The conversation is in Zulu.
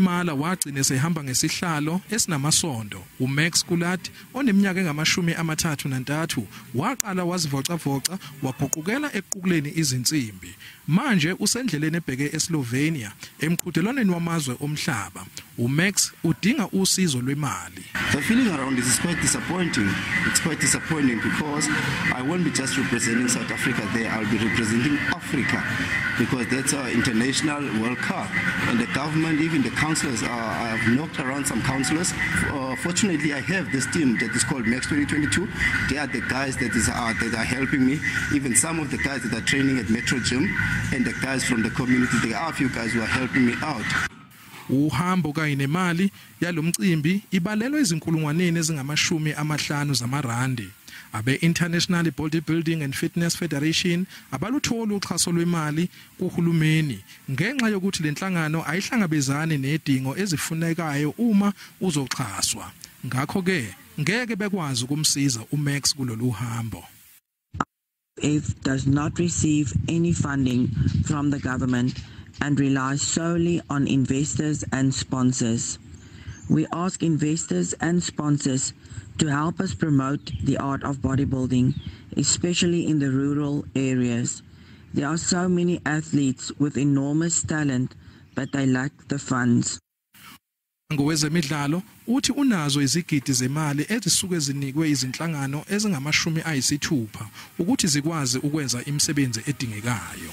Imala wagcina sehamba ngesihlalo esinamasondo. UMax Kulat oneminyaka engama-33 waqala wazivocavoca, waguqukela ekuqukuleni izinsimbi. Manje usendleleni ebheke eSlovenia emqhudelwaneni wamazwe omhlaba. UMax udinga usizo lwemali. The feeling around this is quite disappointing. It's quite disappointing because I won't be just representing South Africa there, I'll be representing Africa because that's our international World Cup. And the government, even the councillors, I've knocked around some councillors. Fortunately, I have this team that is called Max 2022. They are the guys that are helping me. Even some of the guys that are training at Metro Gym and the guys from the community, there are a few guys who are helping me out. Uhambo kanye nemali yalomcimbi ibalelwa izinkulungwaneni ezingama-50 zamarandi. Abe International Bodybuilding and Fitness Federation abalutholi uxhaso lwemali kuhulumeni ngenxa yokuthi lenhlangano ayihlangabezani nezidingo ezifunekayo uma uzoxhaswa. Ngakho ke ngeke bekwazi ukumsiza uMax kulolu hambo. F does not receive any funding from the government and relies solely on investors and sponsors. We ask investors and sponsors to help us promote the art of bodybuilding, especially in the rural areas. There are so many athletes with enormous talent, but they lack the funds. Ngowezemidlalo uthi unazo izigidi zemali ezisuke zinikwe izinhlangano ezingama-60 ukuthi zikwazi ukwenza imisebenzi edingekayo.